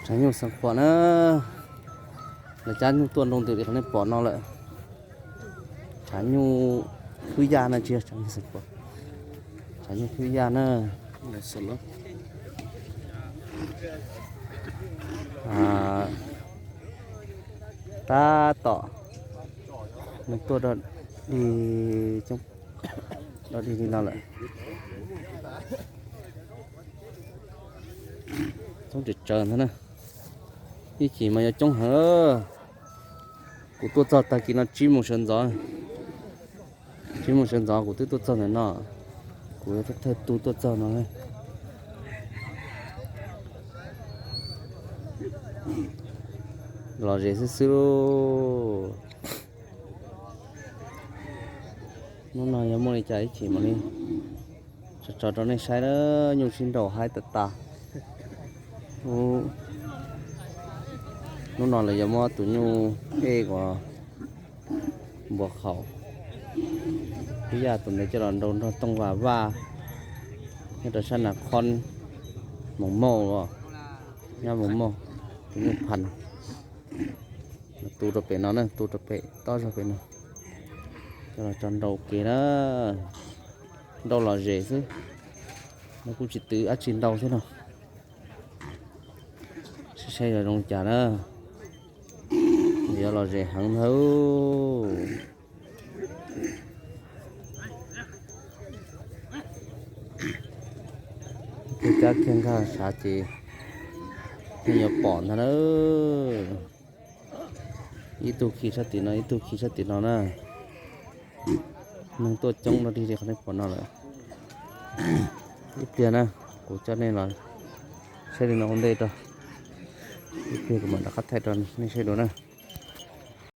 Tshav nyuj Xeev Khuam na, lawv cab nyuj tuaj nroo ntws li qhov nej pom no lawm. Tshav nyuj Hwj Yaj na, tsis yog tshav nyuj Xeev Khuam, tshav nyuj Hwj Yaj na. Tab tom nws tuaj dog dig, coob dog dig li no lawm. Coob tsawv tsawv ntag na. Ib chim mas yuav coob heev. Kuv tuaj txog tag kis no tsib moos sawv ntxov, tsib moos sawv ntxov kuv twb tuaj txog ntawm no. Kuv yuav thawj thawj tug tuaj txog no. Lom zem xwb xwb lauj. Hnub no yog muaj li cas ib chim mam li tso tso rau nej saib na. Nyuj sib nraus haib tas tas. Hnub no lawv yuav muab tus nyuj ej uas npua khaum Hwj Yaj tus ntawd coj los nrau nrog Tooj Vam Vaj nyob rau sab Nas Khoos, Moos Mauj los, nyob Moos Mauj, tus nyuj Phas. Tu rau pem no na, tu rau pem tob zog pem no. Coj los tso nrau ua ke na. Nrau lom zem xwb, no kuj tsis twv dab tsi ntau thiab no. Saib saib yuav zoo cas na. Yuav lom zem heev ntag. Tus cab kiag nkag sav ces yeej yuav pom ntag na. Ib tug khi sab tim no, ib tug khi sab tim no na. Neeg tuaj coob dog dig li qhov nej pom no lawm. Ib pliag na, kuv coj nej los saib li no ua ntej rau. Ib pliag kuv mam rov qab thaij rau nej saib dua na.